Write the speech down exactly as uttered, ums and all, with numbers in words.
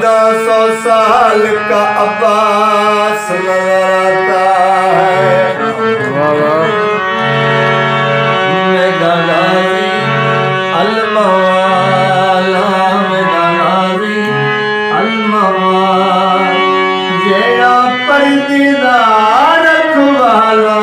سو سال کا عباس نظر آتا ہے۔ واہ واہ۔ میرا غازی الموالا، میرا غازی الموالا، جیڑا پردے دا رکھوالا،